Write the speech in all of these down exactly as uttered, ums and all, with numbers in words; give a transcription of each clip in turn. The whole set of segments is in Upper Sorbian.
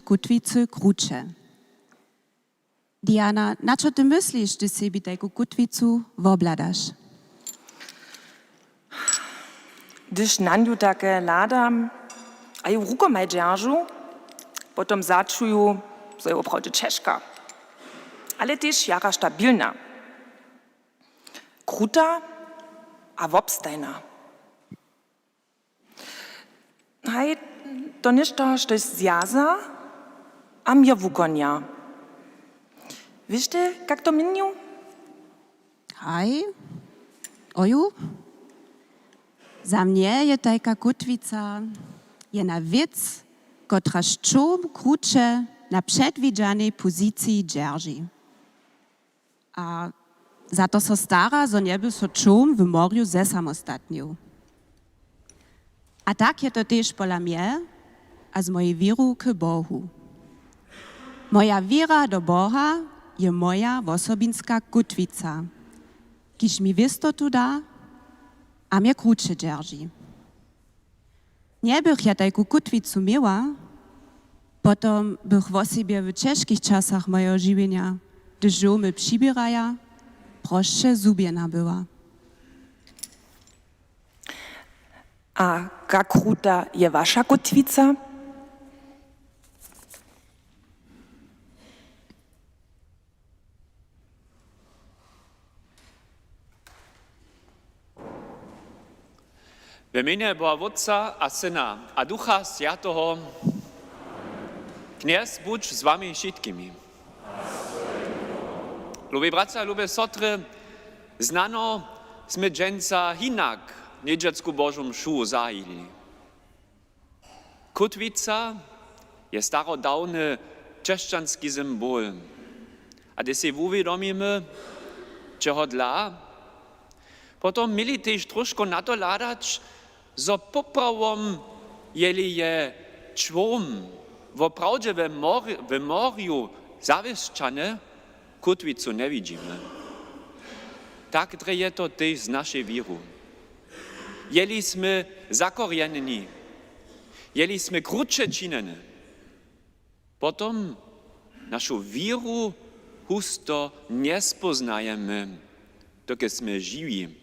kótwicy kruće. Diana, na čo ty mysliš, hdyž sebi tajku kótwicu wobhladaš? Hdyž na nju take hladam a ju rukomaj dźeržu, potom začuju, zo je woprawdźe ćežka, ale tež jara stabilna, kruta a wobstajna. Haj, to něšto, štož zwjaza a měr wukonja. Wěš ty, kak to měnju? Haj, oju. Za mnje je tajka kótwica jena wěc, kotraž čołm kruće na předwidźanej poziciji dźerži. A za to so stara, zo njeby so čołm w morju zesamostatnił. A tak je to tež pola mnje a z mojej wěru k Bohu. Moja wěra do Boha je moja wosobinska kótwica, kiž mi wěstotu da a mje kruće dźerži. Njebych ja tajku kótwicu měła, potom bych wosebje w ćežkich časach mojeho žiwjenja, hdyž žołmy přiběraja, prosće zhubjena była. A kak kruta je waša kótwica? W mjenje Boha Wótca a Syna a Ducha Swjateho. Knjez budź z wami wšitkimi. Lubi bratřa, lube sotry, znano smy dźensa hinak njedźelsku Božu mšu zahajili. Kótwica je starodawny křesćanski symbol. A hdyž sej wuwědomimy, čehodla, potom měli tež tróšku na to hladać, zo poprawom, jeli je čłowm woprawdźe we mor-, we morju zawěsćany, kótwicu njewidźimy. Tak drje je to tež z našej wěru. Jeli smy zakorjenjeni, jeli smy kruće činjeni, potom našu wěru husto njespóznajemy, dokelž smy žiwi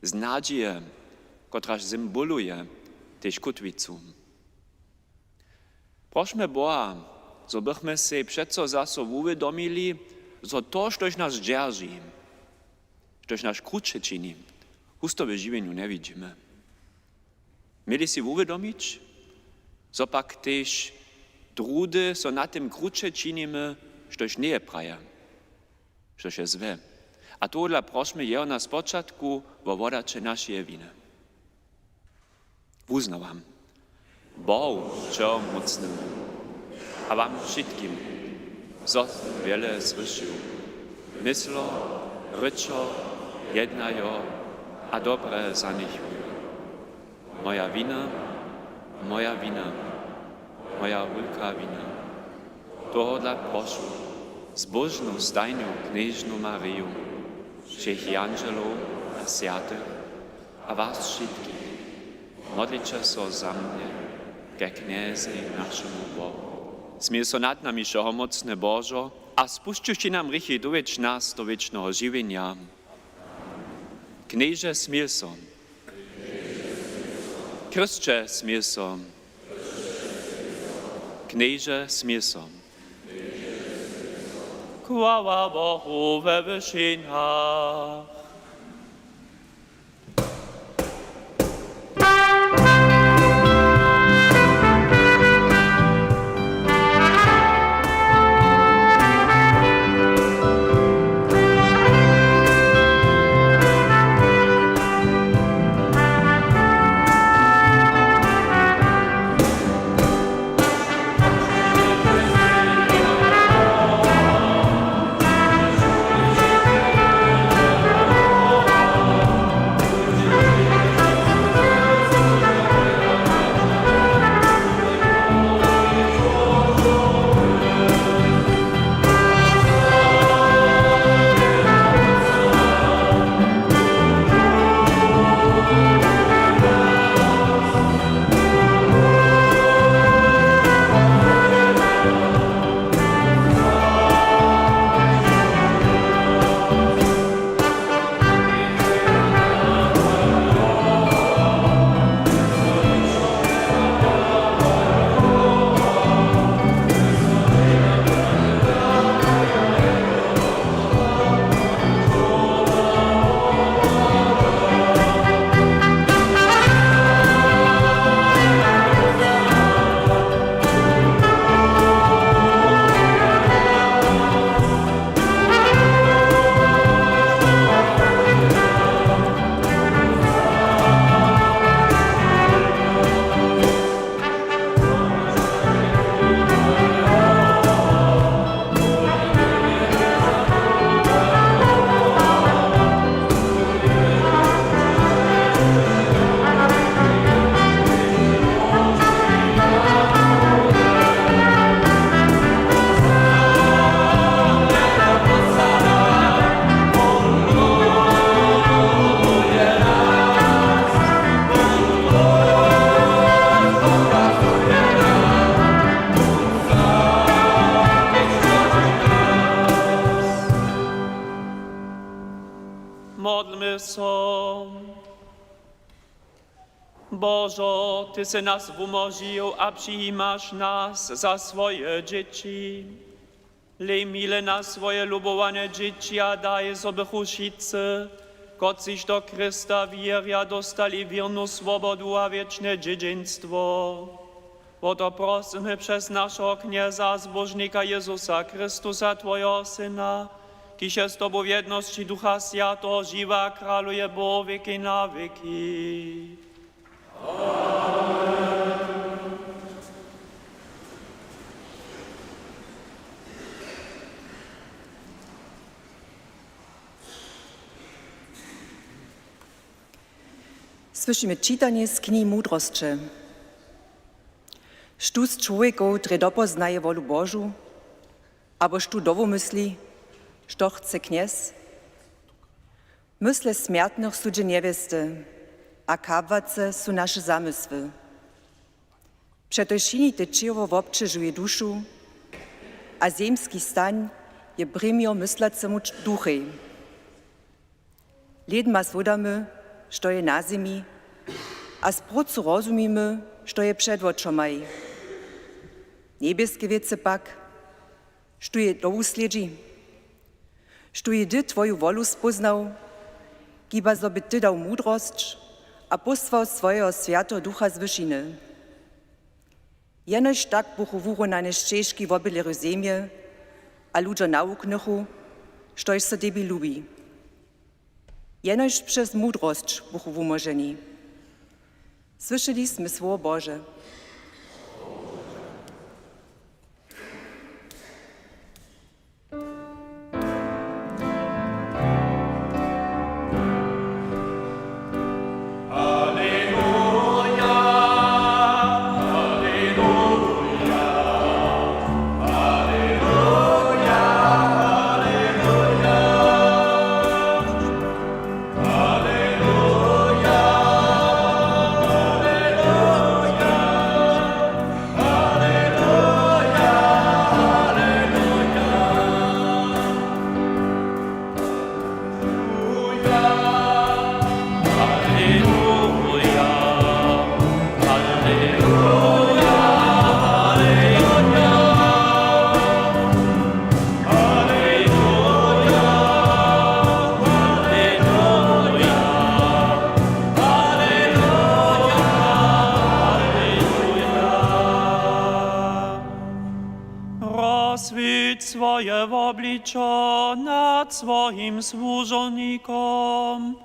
z nadźije, kotraž symboluje tež kótwicu. Prošmy Boha, zo bychmy sej přeco zaso wuwědomili, zo to, štož nas dźerži, štož nas kruće čini, husto w žiwjenju njewidźimy. Měli sej wuwědomić, zo pak tež druhdy so na tym kruće činimy, štož njeje praje, štož je złe. A tohodla prošmy jeho na spočatku wo wodaće našeje winy. Wuznawam Bohu Wšehomócnemu a wam wšitkim, zo sym wjele zhrěšił, myslo, rěčo, jednajo a dobre zaněchujo. Moja wina, moja wina, moja wulka wina. Tohodla prošu zbóžnu stajnju knježnu Mariju, wšěch jandźelow a swjatych a was wšitkich, modliće so za mnje ke Knjezej, našemu Bohu. Smil so nad nami, wšehomócny Božo, a spušćiwši nam hrěchi, dowjedź nas do wěčneho žiwjenja. Knježe, smil so. Chrysće, smil so. Knježe, smil so. Chwała Bohu we wyšinach. Božo, ty sy nas wumóžił a přijimaš nas za swoje dźěći. Lej mile na swoje lubowane dźěći a daj, zo bychu wšitcy, kotřiž do Chrysta wěrja, dóstali wěrnu swobodu a wěčne dźědźenstwo. Wo to prosymy přez našeho Knjeza a Zbóžnika Jězusa Chrystusa, twojeho Syna, kiž je z tobu w jednosći Ducha Swjateho žiwy a kraluje Bóh wěki na wěki. Słyšimy čitanje z knihi Mudrosće. Štó z čłowjekow drje dopoznaje wolu Božu? Abo štó dołho mysli, što chce Knjez? Mysle smjertnych su dźě njewěsty a chapłace su naše zamysły. Přetož činite ćěło wobćežuje dušu a zemski stań je brěmjo myslacemu č-, duchej. Lědma zhłódamy, što je na zemi, a z prócu rozumimy, što je před wočomaj. Njebjeske wěcy pak, štó je dołhu slědźi? Štó je ty twoju wolu spóznał, hiba zo by ty dał mudrosć a pósłał swojeho Swjateho Ducha z wyšiny. Jenož tak buchu wurunane šćežki wobydlerjow zemje a ludźo nawuknychu, štož so tebi lubi. Jenož přez mudrosć buchu wumóženi. Słyšeli smy słowo Bože. Rozswěć swoje wobličo nad swojim słužownikom,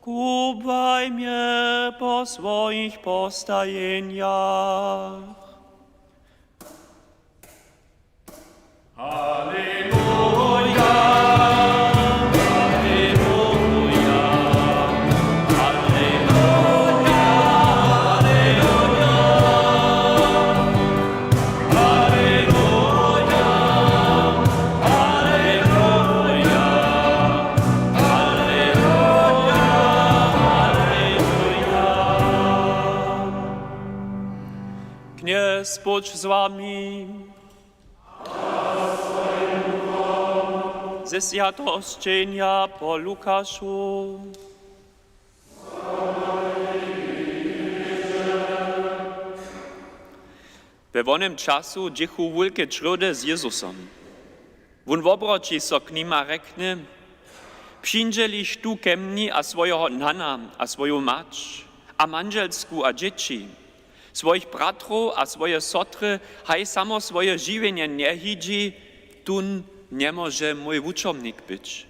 kubłaj mje po swojich postajenjach. Knjez budź z wami. Ze swjateho sćenja po Lukašu. We wonym času dźěchu wulke črjódy z Jězusom. Wón wobroći so k nim a rjekny: Přińdźeliš tu ke mni a swojeho nana a swoju mać a mandźelsku a dźěći, swojich bratrow a swoje sotry, haj samo swoje žiwjenje njehidźi, tón njemóže mój wučomnik być.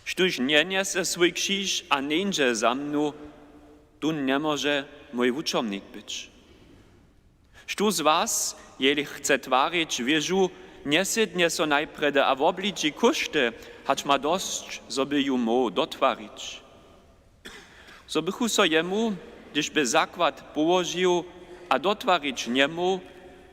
Štóž njenjese swój křiž a njeńdźe za mnu, tón njemóže mój wučomnik być. Štó z was, jeli chce twarić wěžu, njesydnje so najprjedy a woblidźi kóšty, hač ma dosć, zo by ju móhł dotwarić? Zo bychu so jemu, hdyž by zakład połožił a dotwarić njemóhł,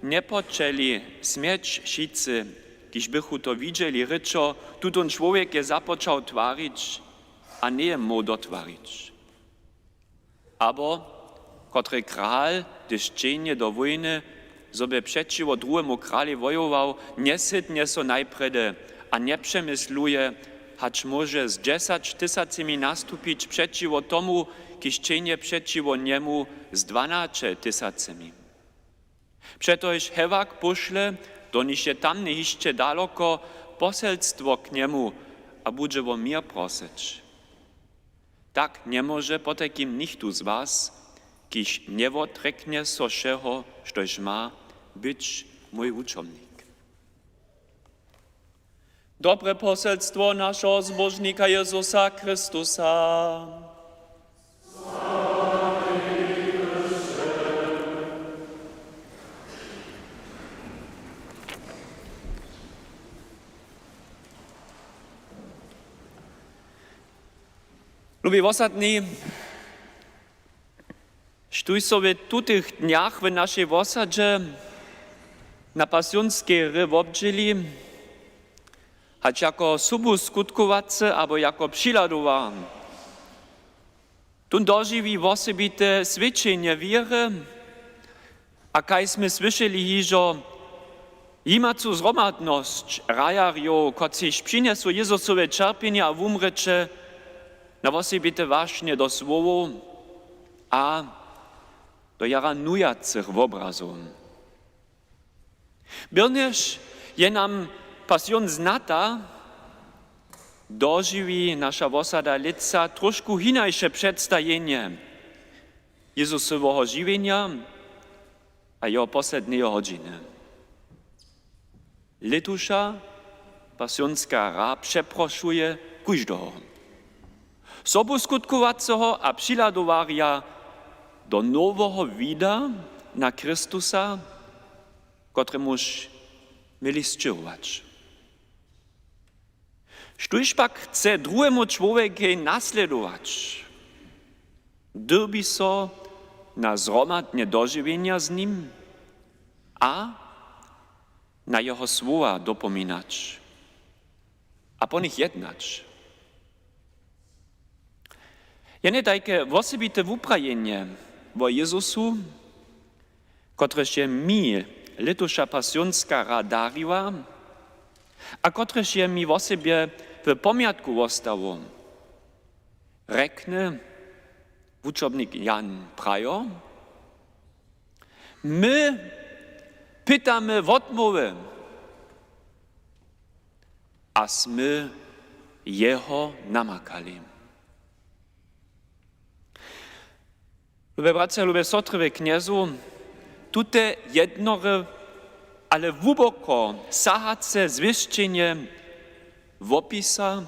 njepočeli směć wšitcy, kiž bychu to widźeli, rěčo: Tutón čłowjek je započał twarić a njeje móhł dotwarić. Abo kotry kral, hdyž dźehnje do wójny, zo by přećiwo druhemu kralej wojował, njesydnje so najprjedy a njepřemysluje, Hač móže z dźesaćtysacemi nastupić přećiwo tomu, kiž ćehnje přećiwo njemu z dwanaćetysacymi. Přetož hewak pošle, doniž je tamnje hišće daloko, poselstwo k njemu a budźe wo měr prosyć. Tak njemóže potajkim nichtó z was, kiž njewotrjeknje so wšeho, štož ma, być mój wučomnik. Dobre poselstwo našeho Zbóžnika Jezusa Chrystusa. Lubi wosadni, štóž so w tutych dnjach w našej wosadźe na pasionskej hry wobdźěli, hač jako sobu skutkowacy abo jako přihladowarjo, tón dožiwi wosebite swědčenje wěry, a kaž smy słyšeli hižo, jimacu zhromadnosć hrajarjow, kotřiž přinjesu Jezusowe ćerpjenje a wumrěće, na wosebite wašnje do słowow a do jara nujacych wobrazow. Byrnjež je nam pasion znata, dožiwi naša wosada lětsa trošku hinaše předstajenje Jezusoweho žiwjenja a jeho posledneje hodźiny. Lětuša pasionska hra přeprošuje kóždeho, sobuskutkowaceho a přihladowarja, do noweho wida na Chrystusa, kotremuž měli sćěhować. Štóž pak chce druhemu čłowjekej naslědować, dyrbi so na zhromadne dožiwjenja z nim a na jeho słowa dopominać a po nich jednać. Jene tajke wosebite wuprajenje wo Jezusu, kotrež je mi lětuša pasionska hra dariła a kotrež je mi wosebje w pomjatku wostało, rjekny wučomnik Jan Prajo: My pytamy wotmołwy a smy jeho namakali. Lube bratřa, lube sotry we Knjezu, tute jednore, ale hłuboko sahace zwěsćenje wopisa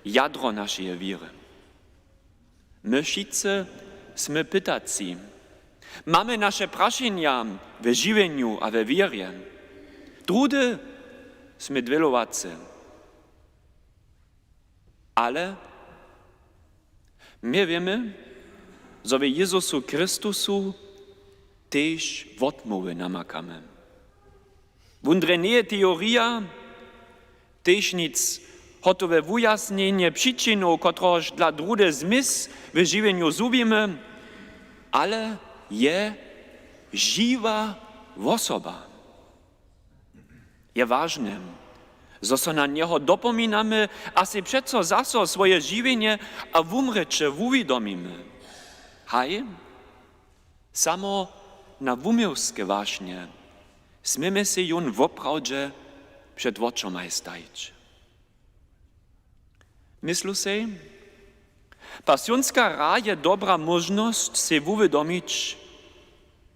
jadro našeje wěry. My wšitcy smy pytaci. Mamy naše prašenja we žiwjenju a we wěrje. Druhdy smy dwělowacy. Ale my wěmy, zo w Jezusu Chrystusu tež wotmołwy namakamy. Wón drje njeje teorija, tež nic hotowe wujasnjenje přičinow, kotrehož dla druhdy zmysł w žiwjenju zhubimy, ale je žiwa wosoba. Je wažne, zo so na njeho dopominamy a sej přeco zaso swoje žiwjenje a wumrěće wuwidomimy. Haj, samo na wuměłske wašnje směmy sej jón woprawdźe před wočomaj stajić. Myslu sej, pasionska hra je dobra móžnosć sej wuwědomić,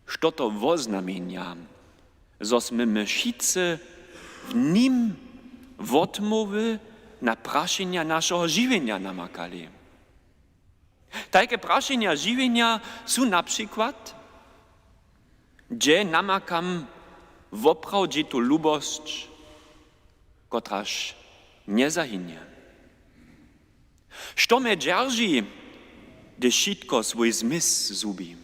što to woznamjenja, zo smy my wšitcy w nim wotmołwy na prašenja našeho žiwjenja namakali. Tajke prašenja žiwjenja su na přikład: Hdźe namakam woprawdźitu lubosć, kotraž njezahynje? Što mje dźerži, hdyž wšitko swój zmysł zhubi?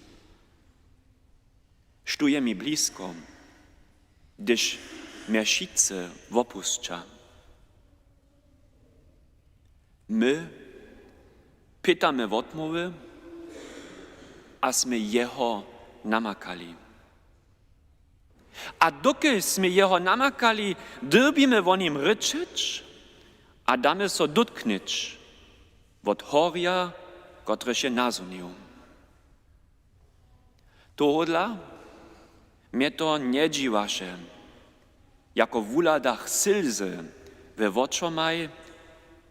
Štó je mi blisko, hdyž mje wšitcy wopusća? My pytamy wotmołwy a smy jeho namakali. A dokelž smy jeho namakali, dyrbimy wo nim rěčeć a damy so dótknyć wot horja, kotrež je nazhonił. Tohodla mje to njedźiwaše, jako wuhladach sylzy we wočomaj,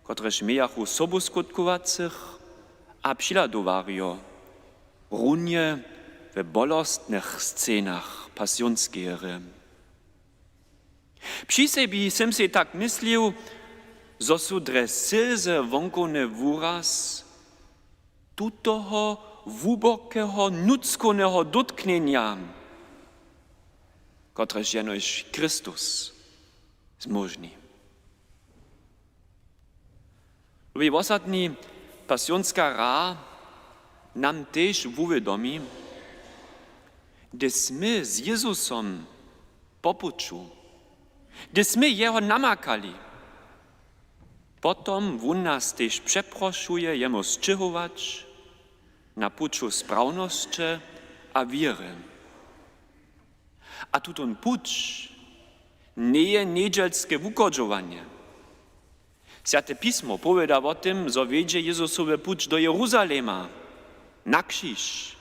kotrež mějachu sobuskutkowanych a přihladowarjo runje we bolostnych scenach pasionskeje hry. Při sebi sym sej tak myslił, zo su drje sylzy wonkowny wuraz tutoho hłubokeho, nutřkowneho dótknjenja, kotrež jenož Chrystus zmóžni. Lubi wosadni, pasionska hra nam tež wuwědomi, hdyž smy z Jezusom po puću, hdyž smy jeho namakali, potom wón nas tež přeprošuje jemu sćěhować na puću sprawnosće a wěry. A tutón puć njeje njedźelske wuchodźowanje. Swjate pismo powěda wo tym, zo wjedźe Jezusowy puć do Jeruzalema, na křiž.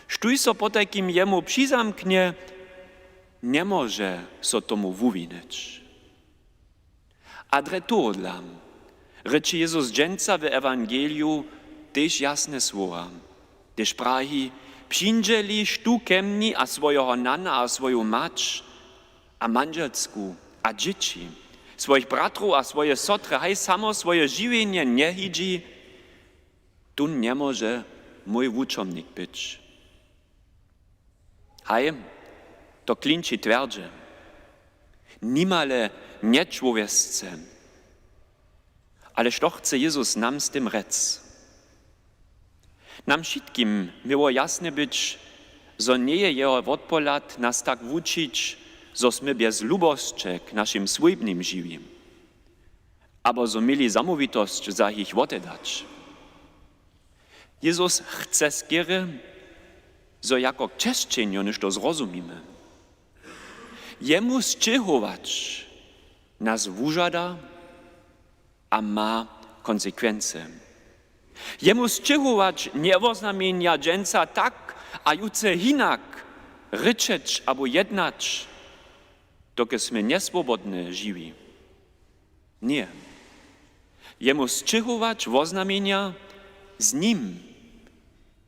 Štóž so potajkim jemu přizamknje, njemóže so tomu wuwinyć. A drje tohodla rěči Jezus dźensa w ewangeliju tež jasne słowa, hdyž praji: „Přińdźe-liž tu ke mni a swojeho nana a swoju mać a mandźelsku a dźěći, swojich bratrow a swoje sotry, haj samo swoje žiwjenje njehidźi, tón njemóže mój wučomnik być.” Haj, to klinči twjerdźe, nimale nječłowjesce. Ale što chce Jezus nam z tym rjec? Nam wšitkim měło jasne być, zo njeje jeho wotpohlad nas tak wučić, zo smy bjez lubosće k našim swójbnim žiwi, abo zo měli zamołwitosć za jich wotedać. Jezus chce skerje, zo jako k česćenju něšto zrozumimy. Jemu sćěhować nas wužada a ma konsekwency. Jemu sćěhować njewoznamjenja dźensa tak a jutře hinak rěčeć abo jednać, dokelž smy njeswobodne žiwi. Ně. Jemu sćěhować woznamjenja z nim,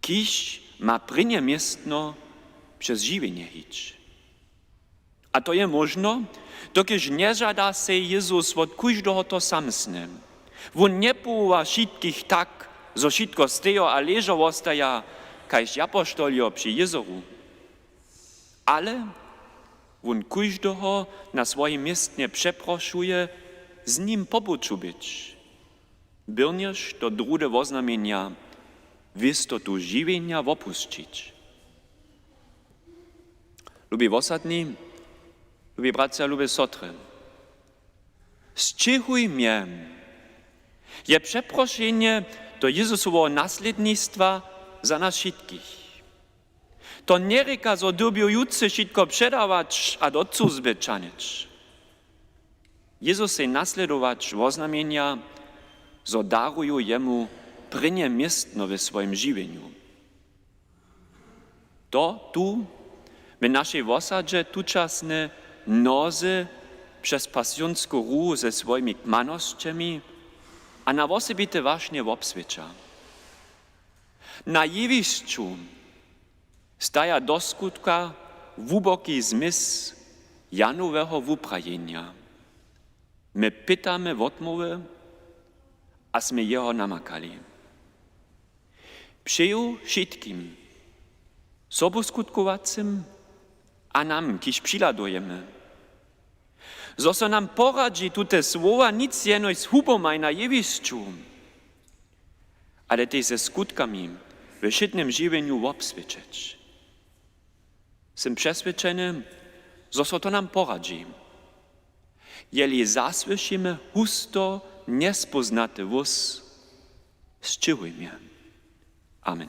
kiž ma prěnje městno přez žiwjenje hić. A to je móžno, dokelž nježada sej Jezus wot kóždeho to samsne. Wón njepowoła wšitkich tak, zo wšitko stejo a ležo wostaja, kaž apoštoljo při jezoru. Ale wón kóždeho na swojim městnje přeprošuje, z nim po puću być, byrnjež to druhde woznamjenja w jistotu žiwjenja wopusćić. Lubi wosadni, lubi bratřa, lube sotry, „Sćěhuj mje“ je přeprošenje do Jezusoweho naslědnistwa za nas wšitkich. To njerěka, zo dyrbju jutře wšitko předawać a do cuzby ćahnyć. Jezus sej naslědować woznamjenja, zo daruju jemu prěnje městno we swojim žiwjenju. To tu w našej wosadźe tučasne mnozy přez pasionsku hru ze swojimi kmanosćemi a na wosebite wašnje wobswědča. Na jewišću staja do skutka hłuboki zmysł Janoweho wuprajenja. My pytamy wotmołwy a smy jeho namakali. Přeju wšitkim, sobuskutkowacym a nam, kiž přihladujemy, zo so nam poradźi tute słowa nic jenož z hubomaj na jewišću, ale tež ze skutkami we wšědnym žiwjenju wobswědčeć. Sym přeswědčeny, zo so to nam poradźi, jeli zasłyšimy husto njespóznaty hłós: „Sćěhuj mje.“ Amen.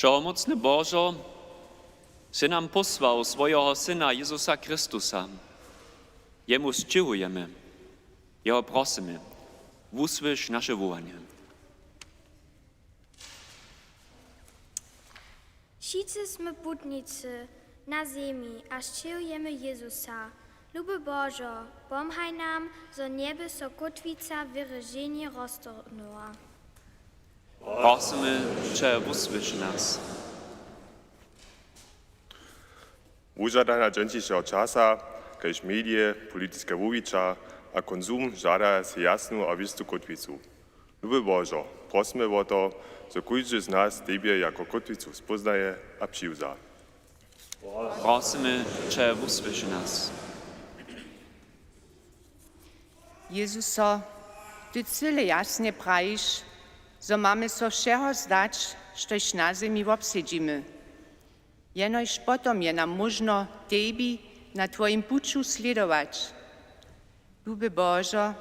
Wšehomócny Božo, sy nam pósłał swojeho Syna Jezusa Chrystusa. Jemu sćěhujemy, jeho prosymy, wusłyš naše wołanje. Wšitcy smy putnicy na zemi a sćěhujemy Jezusa. Luby Božo, pomhaj nam, zo njeby so kótwica wěry ženje roztorhnyła. Prosymy će, wusłyš nas. Wužadanja dźensnišeho časa, kaž medije, politiske wuwića a konsum, žadaja sej jasnu a wěstu kótwicu. Luby Božo, prosymy wo to, zo kóždy z nas tebje jako kótwicu spóznaje a přiwza. Prosymy će, wusłyš nas. Jezuso, ty cyle jasnje prajiš, zo mamy so wšeho zdać, štož na zemi wobsedźimy. Jenož potom je nam móžno tebi na twojim puću slědować. Luby Božo,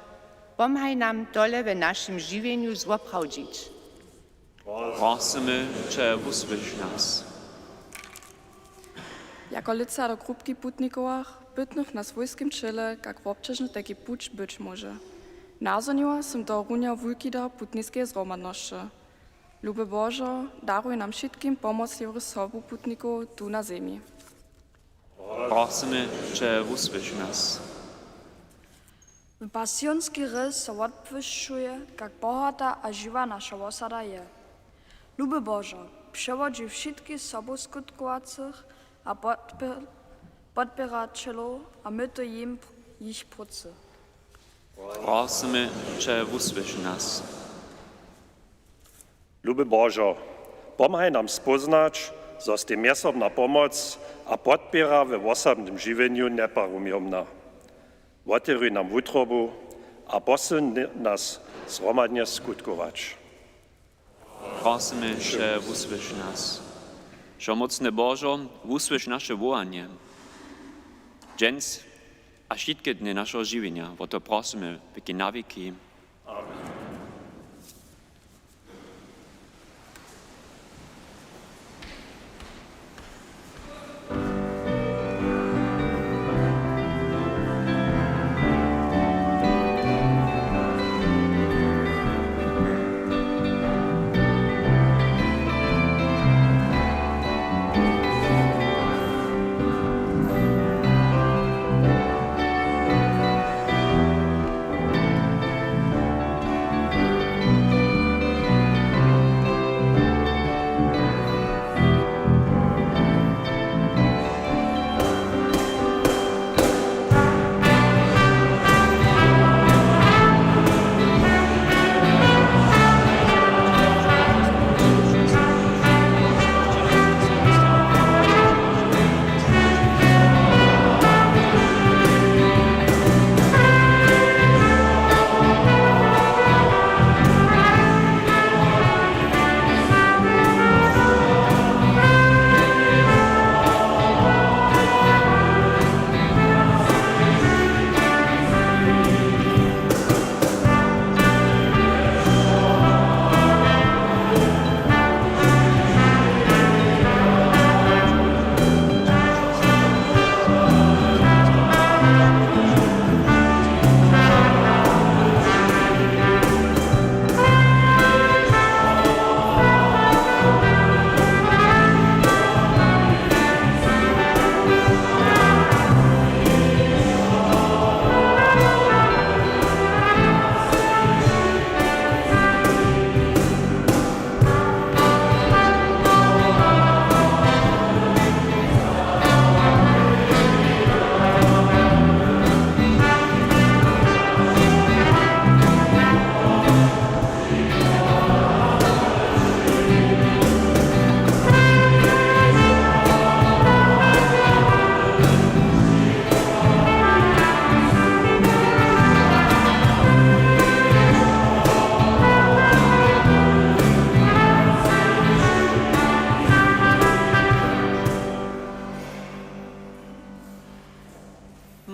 pomhaj nam tole w našim žiwjenju zwoprawdźić. Prosymy će, wusłyš nas. Jako lětsa do grupki putnikowach, pytnych na swójskim ćěle, kak wobćežny tajki puć być móže, nazhoniła sym tohorunja wulki dar putniskeje zhromadnosće. Luby Božo, daruj nam wšitkim pomoc jewry sobu putnikow tu na zemi. Prosymy će, wusłyš nas. W Pasionski rě so wotbłyšćuje, kak bohata a žiwa naša wosada je. Luby Božo, přewodźi wšitkich sobuskutkowanych a podpě-, podpěraćelow a mytej jim jich prócy. Prosymy će, wusłyš nas. Luby Božo, pomhaj nam spóznać, zo stej mjezsobna pomoc a podpěra we wosebnym žiwjenju njeparumjomna. Wotewruj nam wutrobu a posylń nas zhromadnje skutkować. Prosymy će, wusłyš nas. Wšehomócny Božo, wusłyš naše wołanje. Dźens a wšitke dny našeho žiwjenja wo to prosymy wěki na wěki. Amen.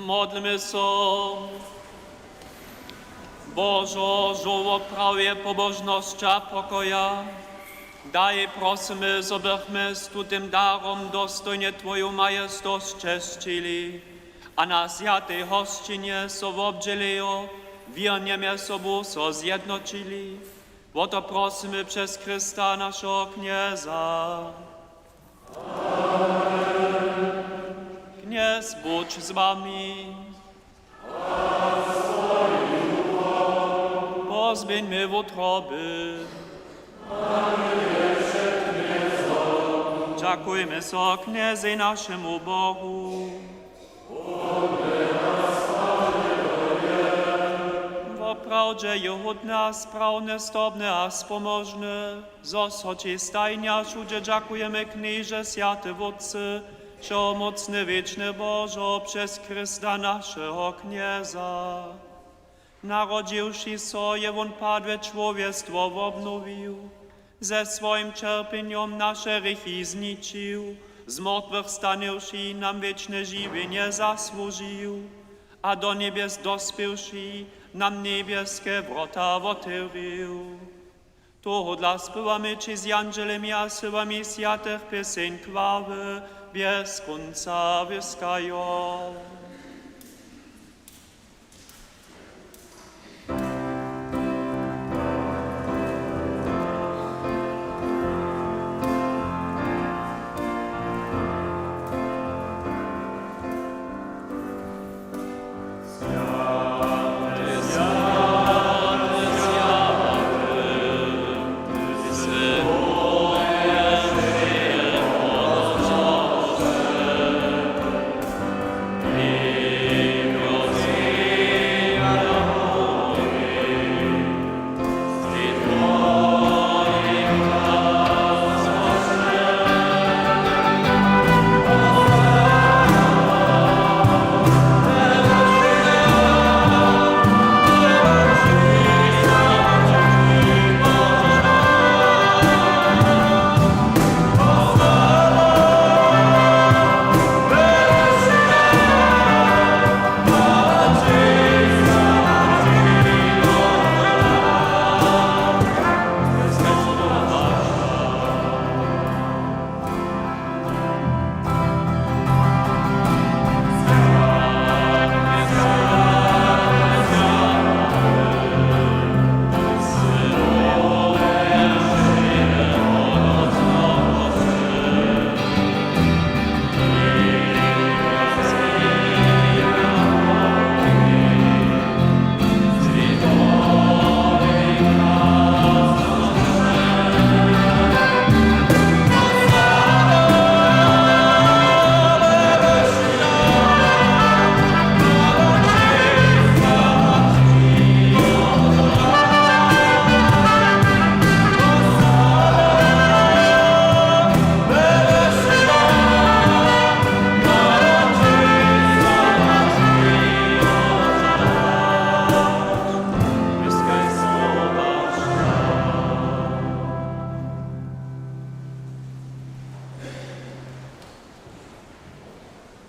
Modlmy so. Božo, žołło prawje, pobožnosća, pokoja, Daj, prosymy, zo bychmy z tutym darom dostojnje twoju majestosć česćili a na swjatej hosćinje so wobdźělejo wěrnje mjez sobu so zjednoćili. Wo to prosymy přez Chrysta, našeho Knjeza. Knjez budź z wami. Pozběhńmy wutroby. Dźakujmy so Knjezej, našemu Bohu. Woprawdźe je hódne a sprawne, zdobne a spomožne, zo so ći stajnje a wšudźe dźakujemy, Knježe, swjaty Wótče, wšehomócny, wěčny Božo, přez Chrysta, našeho Knjeza. Narodźiwši so, je wón padłe čłowjestwo wobnowił, ze swojim ćerpjenjom naše hrěchi zničił, z mortwych stanywši, nam wěčne žiwjenje zasłužił a do njebjes dospěwši, nam njebjeske wrota wotewrił. Tohodla spěwamy ći z jandźelemi a syłami swjatych pěseń chwały bjez kónca wyskajo.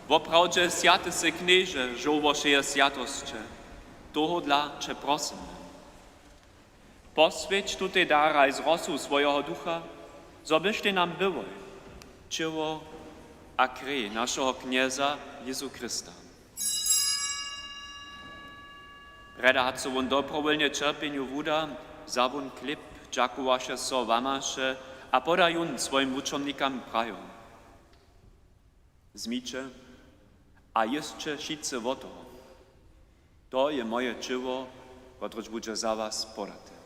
Woprawdźe swjaty sy, Knježe, žołło wšeje swjatosće. Tohodla će prosymy. Poswjeć tutej daraj z rosu swojeho Ducha, zo byštej nam byłoj ćěło a krej našeho Knjeza Jězu Chrysta. Prjedy hač so wón dobrowólnje ćerpjenju wuda, wza wón chlěb, dźakowaše so, łamaše a poda jón swojim wučomnikam prajo: Wzmiće a jěsće wšitcy wot toho. To je moje ćěło, kotrež budźe za was podate.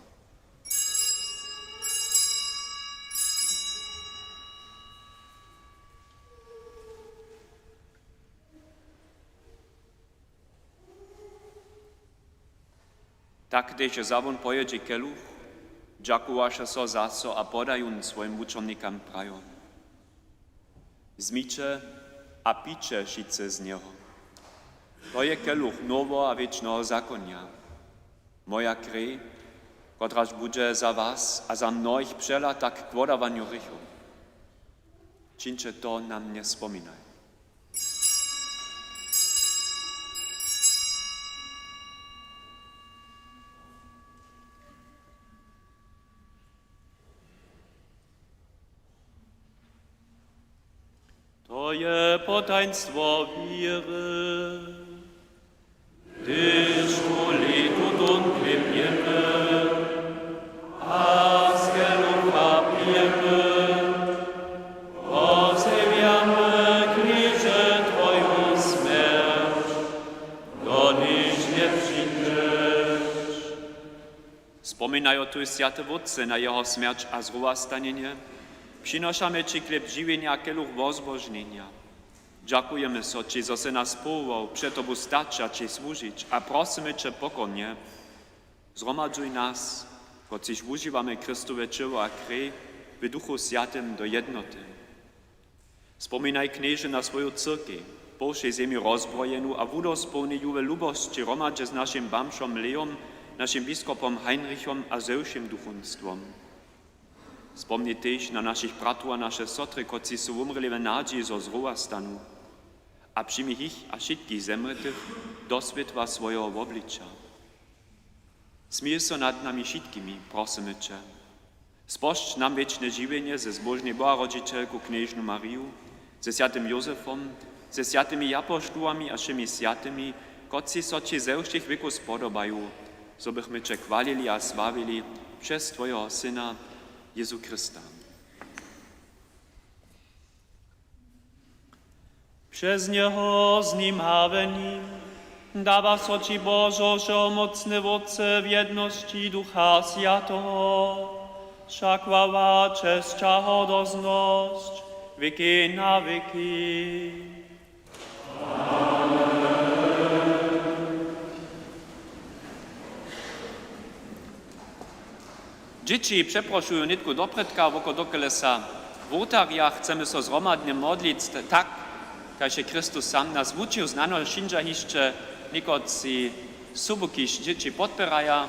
Tak tež wza wón po jědźi keluch, dźakowaše so zaso a poda jón swojim wučomnikam prajo: Wzmiće a piće wšitcy z njeho. To je keluch noweho a wěčneho zakonja, moja krej, kotraž budźe za was a za mnohich přelata k wodawanju hrěchow. Čińće to na mnje spominajo. je potajnstwo wěry. Hdyž wuli tutón chlěb jěmy a z kelucha pijemy, wozjewjamy, Knježe, twoju smjerć, dokelž njepřińdźeš. Spominajo tuž, swjaty Wótče, na jeho smjerć a zrowastanjenje, přinošamy ći chlěb žiwjenja a keluch wozbožnjenja. Dźakujemy so ći, zo sy nas powołał před tobu stać a ći słužić, a prosymy će pokornje: Zhromadźuj nas, kotřiž wužiwamy Chrystowe ćěło a krej, w Duchu Swjatym do jednoty. Spominaj, Knježe, na swoju cyrkej, po wšej zemi rozbrojenu a wudospołnij ju we lubosći hromadźe z našim bamžom Leom, našim biskopom Heinrichom a ze wšěm duchowstwom. Spomni tež na našich bratow a naše sotry, kotřiž su wumrěli w nadźiji, zo zrowastanu. A přijmi jich a wšitkich zemrětych do swětła swojeho wobliča. Smil so nad nami wšitkimi, prosymy će. Spožč nam wěčne žiwjenje ze zbóžnej Boharodźićelku knježnu Mariju, ze swjatym Józefom, ze swjatymi japoštołami a wšěmi swjatymi, kotřiž so ći ze wšěch wěkow spodobaju, zo bychmy će chwalili a sławili přez twojeho Syna, Jězu Chrysta. Přez njeho, z nim a w nim dawa so ći, Božo wšehomócny Wótče, w jednosći Ducha Swjateho wša chwała, česć a hodoznosć wěki na wěki. Dźěći přeprošuju nětku doprědka, woko dokelž so wurtarja, chcemy so zhromadnje modlić t-, tak, kaž je Chrystus sam nas wučił. Znano, přińdźa hišće někotři sobu, kiž dźěći podpěraja.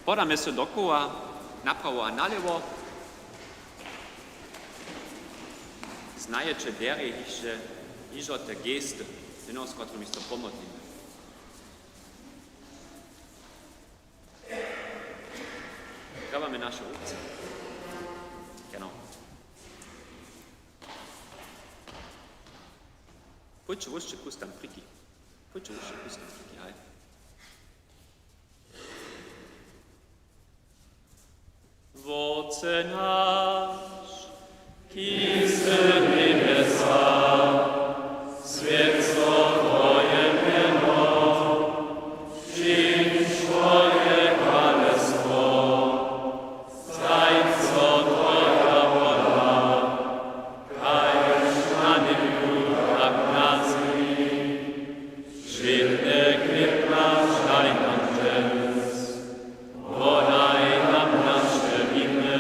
Podamy so dokoła, naprawo a nalěwo. Znajeće derje hišće hižo te gesty, jeno z kotrymiž so pomodlimy. Dawamy naše rukce. Genau. Pójće wósće kus tam prěki. Pójće wósće kus tam prěki, haj. Wótče naš, kiž sy w njebjesach, swjeć so twoje mjeno, přińdź twoje kralestwo, stań so twoja wola, kaž na njebju, tak na zemi. Wšědny chlěb naš daj nam dźens, wodaj nam naše winy,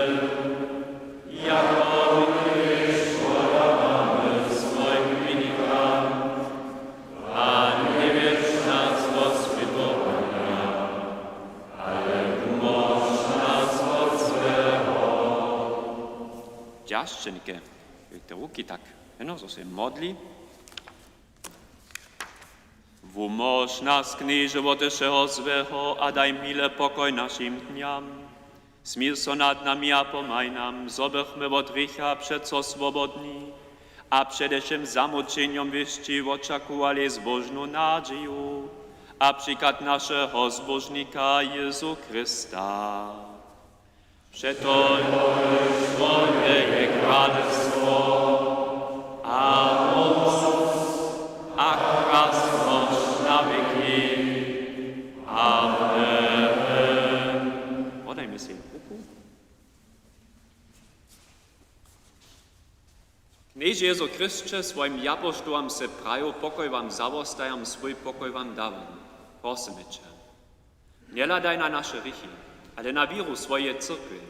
jako my tež wodawamy swojim winikam, a njewjedź nas do swětowanja, ale wumóž nas wot złeho. Dźašćenke, dźežte ruki tak, jeno zo so modli. Wumóž nas, Knježe, wot wšeho złeho a daj mile pokoj našim dnjam. Smil so nad nami a pomhaj nam, zo bychmy wot hrěcha přeco swobodni a před wšěm zamućenjom wěsći wočakowali zbóžnu nadźiju a přichad našeho Zbóžnika Jězu Chrysta. Přetož twoje je kralestwo a móc a krasnosć na wěki. Amen. Podajmy sej ruku. Knježe Jězu Chrysće, swojim japoštołam sy prajił: Pokoj wam zawostajam, swój pokoj wam dawam. Prosymy će, njehladaj na naše hrěchi, ale na wěru swojeje cyrkwje.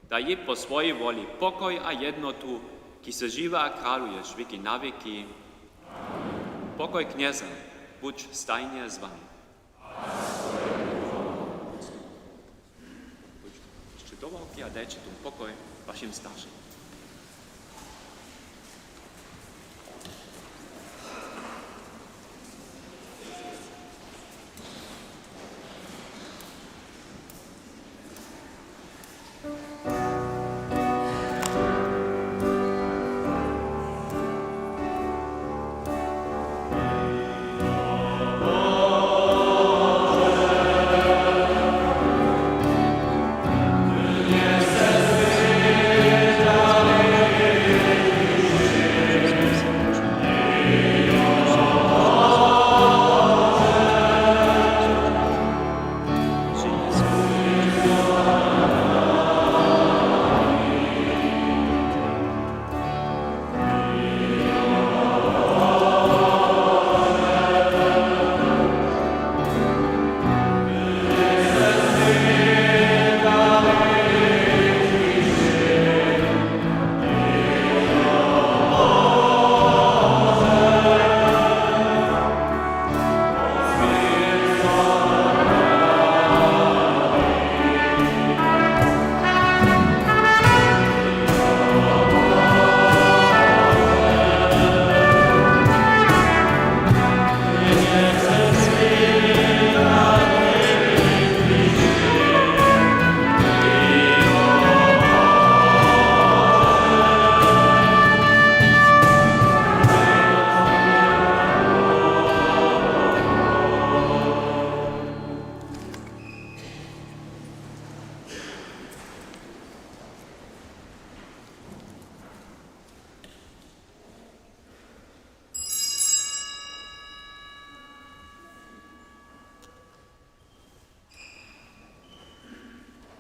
Daj jej po swojej woli pokoj a jednotu, kiž sy žiwy a kraluješ wěki na wěki. Pokoj Knjeza budź stajnje z wami. Pójdź hišće do ławki a dajće tu pokoj wašim staršim.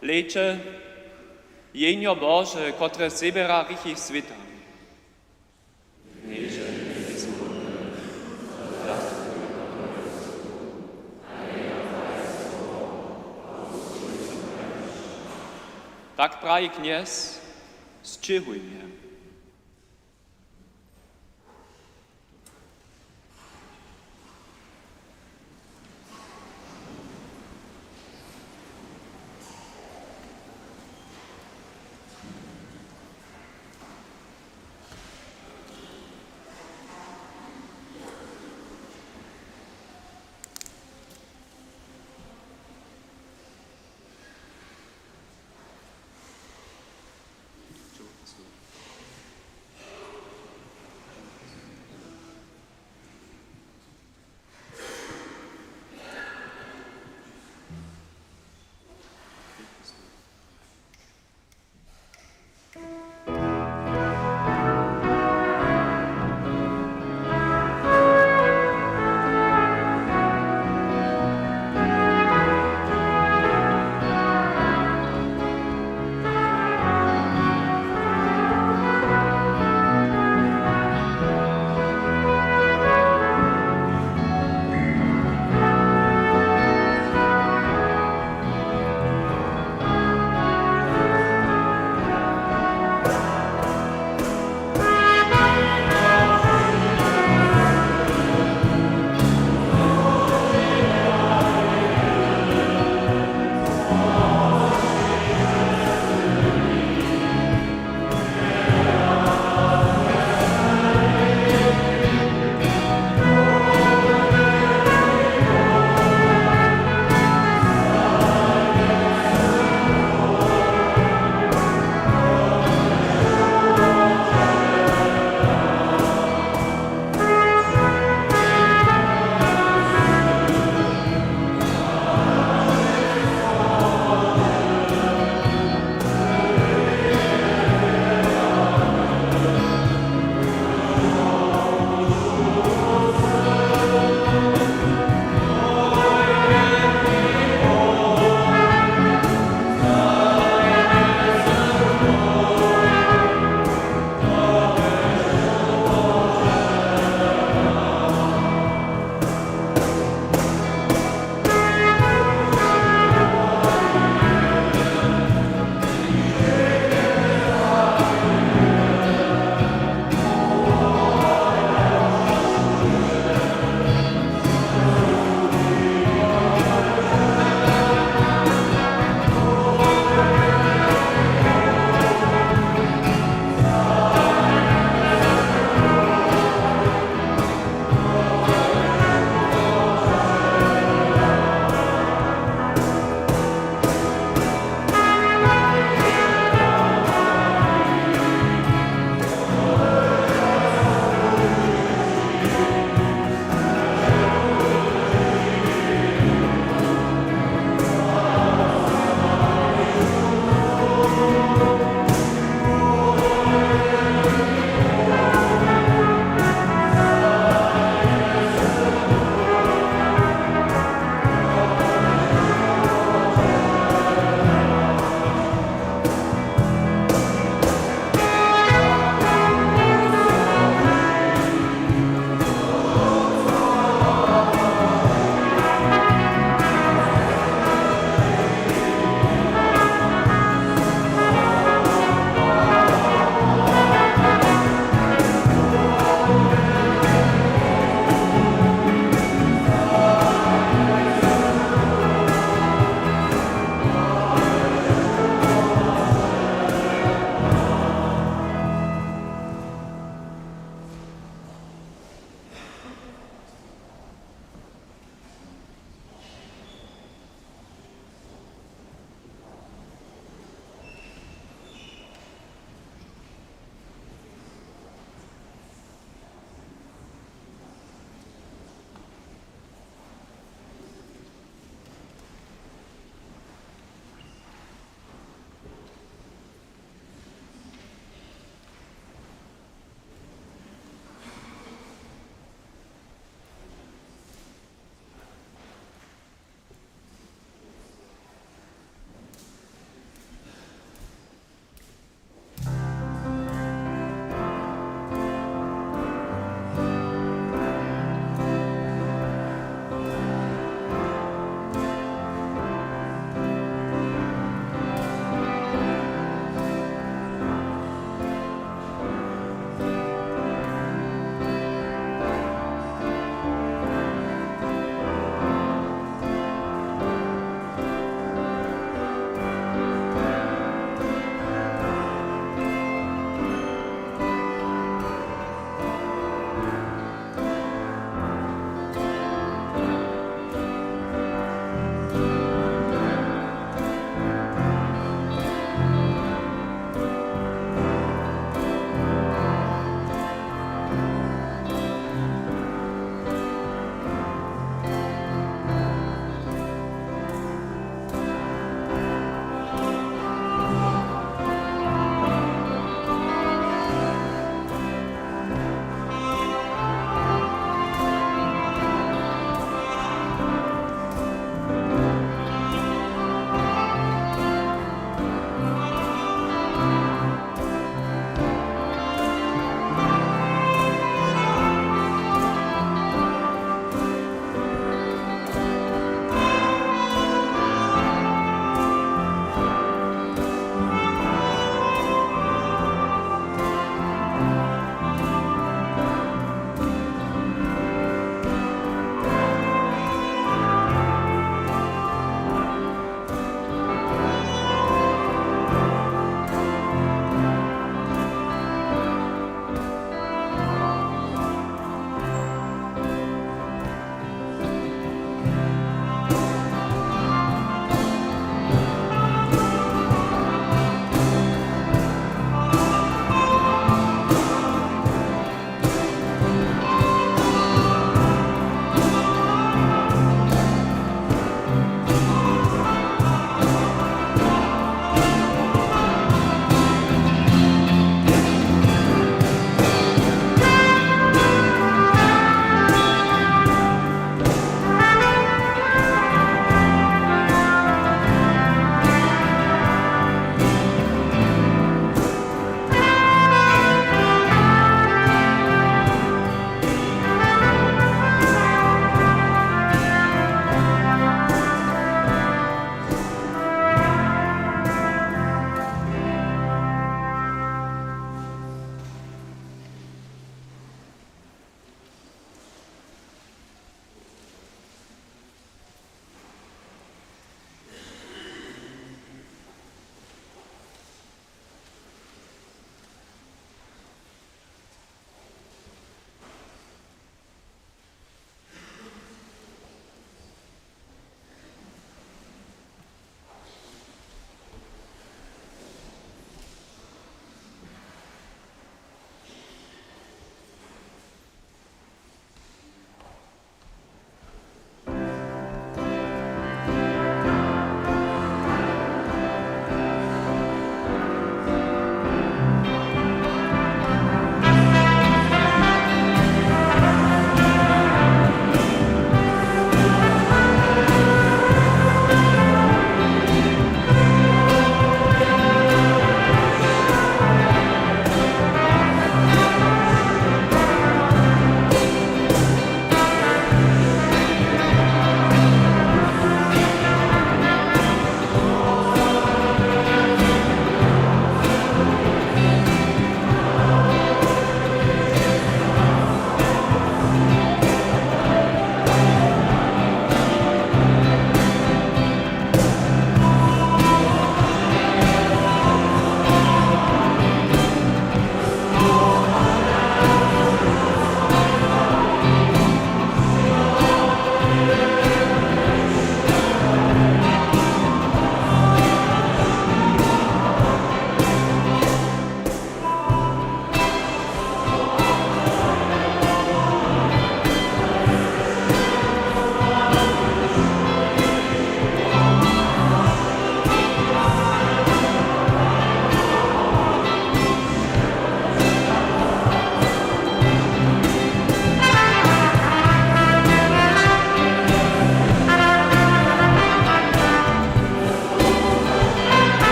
Hlejće, Jehnjo Bože, kotrež zběra hrěchi swěta. Tak praji Knjez: Sćěhuj mje.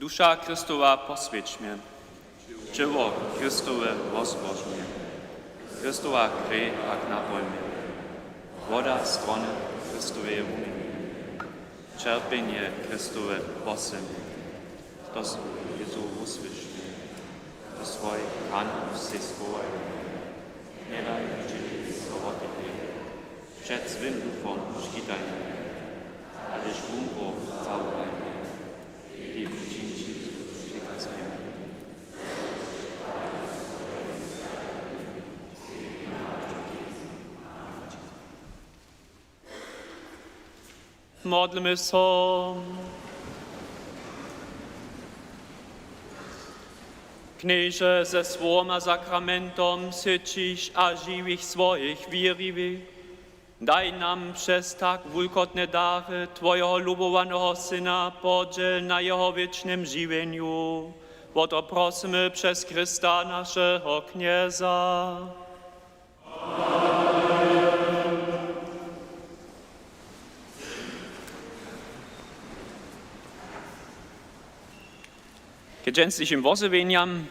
Duša Chrystowa poswjeć mje. Ćěło Chrystowe wozbož mje. Chrystowa krej pak napoj mje. Woda strony Chrystoweje wuměni. Ćerpjenje Chrystowe posyl mje. To Jezu wusłyš mje. To swojich ranow sej schowaj mje. Njedaj widźeć so wotitej. Před złym duchom škitaj mje. A hdyž wumrł, zawolaj mje. Modlmy so. Knježe, ze słowom a sakramentom syćiš a žiwiš swojich wěriwych. Daj nam přez tak wulkotne dary twojeho lubowaneho Syna podźěl na jeho wěčnym žiwjenju. Wo to prosymy přez Chrysta, našeho Knjeza. K dźensnišim wozjewjenjam.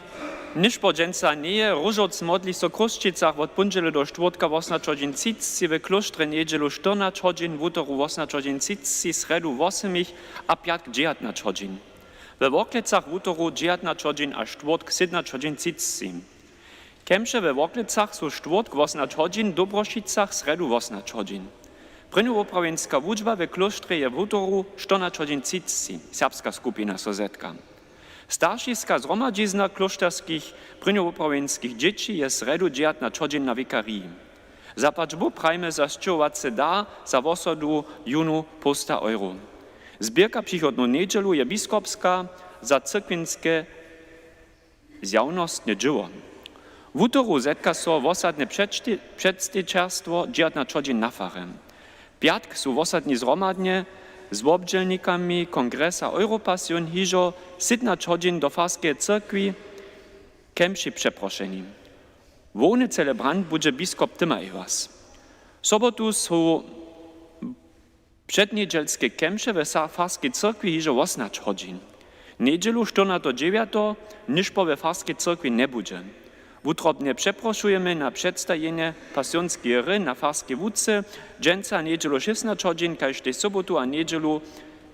Něšpor dźensa njeje. Róžowc modli so w Chrósćicach wot póndźele do štwórtka wosomnaće hodźin třiceći, w klóštrje njedźelu štyrnaće hodźin, wutoru wosomnaće hodźin třiceći, srjedu wosomich a pjatk dźewjatnaće hodźin. We Worklecach wutoru dźewjatnaće hodźin a štwórtk sydomnaće hodźin třiceći. Kemše we Worklecach su štwórtk wosomnaće hodźin, w Dobrošicach srjedu wosomnaće hodźin. Prěnjowoprawjenska wučba we klóštrje je wutoru štyrnaće hodźin třiceći. Serbska skupina so zetka. Staršiska zhromadźizna klóšterskich prěnjowoprawjenskich dźěći je srjedu dźewjatnaće hodźin na wikariji. Zapłać Bóh prajimy za sćěhowacy dar za wosodu jónu połsta euro. Zběrka přichodnu njedźelu je biskopska za cyrkwinske zjawnostne dźěło. Wutoru zetka so wosadne předšty-, předstejićerstwo dźewjatnaće hodźin na farje. Pjatk su wosadni zhromadnje z wobdźělnikami kongresa Europassion hižo sydomnaće hodźin do farskeje cyrkwi Kemši přeprošeni. Hłowny celebrant budźe biskop Tyma Ewers. Sobotu su přednjedźelske kemše we sa-, farskej cyrkwi hižo wosomnaće hodźin. Njedźelu štyrnateho dźewjateho něšpor we farskej cyrkwi njebudźe. Wutrobnje přeprošujemy na předstajenje Pasionskeje hry na farskej łuce dźensa njedźelu šěsnaće hodźin, kaž tež sobotu a njedźelu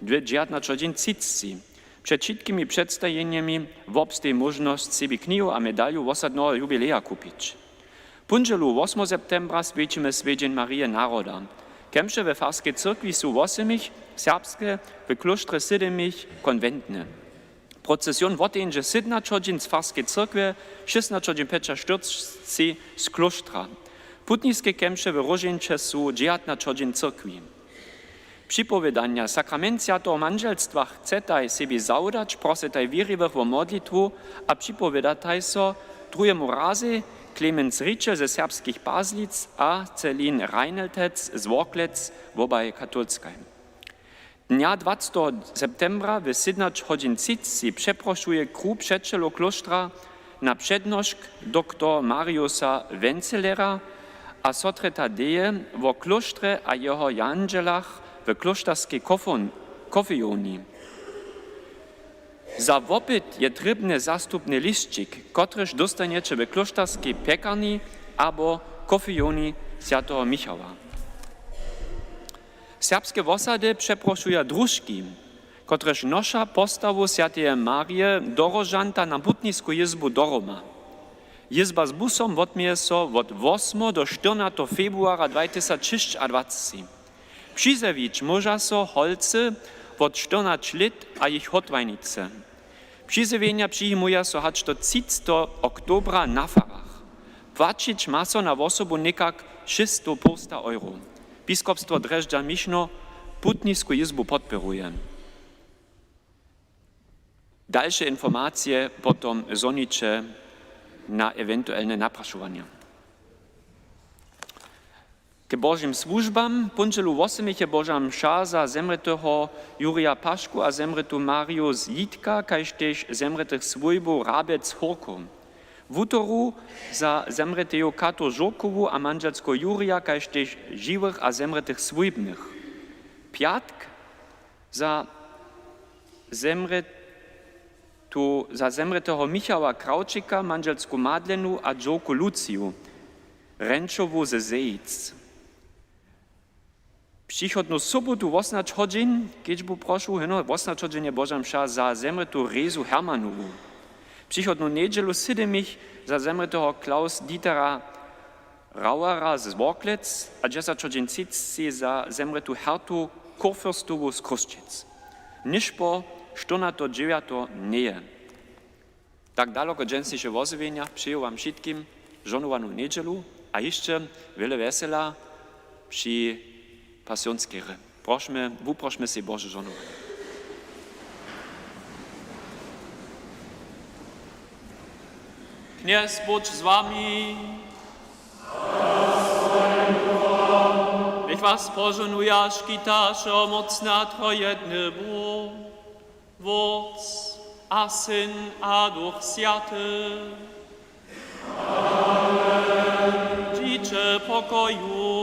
dźewjatnaće hodźin třiceći. Před wšitkimi předstajenjemi wobsteji móžnosć sebi knihu a medalju wosadneho jubileja kupić. Póndźelu wosmeho septembra swjećimy swjedźeń Marije naroda. Kemše we farskej cyrkwi su wosomich, serbske, w klóštrje sydomich, konwentne. Procesion woteńdźe sydomnaće hodźin z farskej cyrkwje, šěsnaće hodźin pjećaštyrceći z klóštra. Putniske kemše w Róžeńće su dźewjatnaće hodźin w cyrkwi. Připowědanja. Sakrament swjateho mandźelstwa chcetaj sebi zawodać, prosytaj wěriwych wo modlitwu a připowědataj so. Druhemu razej Klemenc Rićel ze Serbskich Pazlic a Celin Reineltec z Worklec, wobaj katolskaj. Dnja dwaceteho septembra w sydomnaće hodźin třiceći přeprošuje kruh přećelow klóštra na přednošk doktor Mariusa Wenzelera a sotrje Tadeje wo klóštrje a jeho jandźelach w klóšterskej kofon-, kofejowni. Za wopyt je trěbny zastupny lisćik, kotryž dóstanjeće w klóšterskej pjekarni abo kofejowni swjateho Michała. Serbske wosady přeprošuja družki, kotrež noša postawu swjateje Marije Dorožanta na putnisku jězbu do Roma. Jězba z busom wotměje so wot wosmeho do štyrnateho februara dwajtysacšěsćadwaceći. Přizjewić móža so holcy wot štyrnaće lět a jich hódłajnicy. Přizjewjenja přijimuja so hač do třiceteho oktobra na farach. Płaćić ma so na wosobu někak šěsćstow połsta euro. Biskopstwo Drježdźan-Mišno putnisku jězbu podpěruje. Dalše informacije potom zhoniće na ewentuelne naprašowanja. K Božim słužbam. Póndźelu wosomich je Boža mša za zemrěteho Jurija Pašku a zemrětu Mariju z Jitka, kaž tež zemrětych swójbow Rabec Hórkow. Wutoru za zemrěteju Katu Žurkowu a mandźelskeho Jurija, kaž tež žiwych a zemrětych swójbnych. Pjatk za zemrě-, Tu za zemrěteho Michała Krawčika, mandźelsku Madlenu a dźowku Luciju Renčowu ze Zejic. Přichodnu sobotu wosnać hodźin kedźbu prošu, heno, wosnać hodźin je Boža mša za zemrětu Rezu Hermanowu. Přichodnu njedźelu sydomich za zemrěteho Klaus Dietera Rauera z Worklec a dźesać hodźin třiceći za zemrětu Hertu Kurfürstowu z Chrósćic. Nižpo štyrnato dźewjato njeje. Tak daloko dźensniše wozjewjenja. Přeju wam wšitkim žohnowanu njedźelu a hišće wjele wjesela při pasionskej hry. Prošmy, wuprošmy sej Bože žohnowanje. Knjez budź z wami. Njech was požohnuja, škita, wšehomócny a trojedny Bóh, Wótc a Syn a Duch Swjaty. Dźiće w pokoju.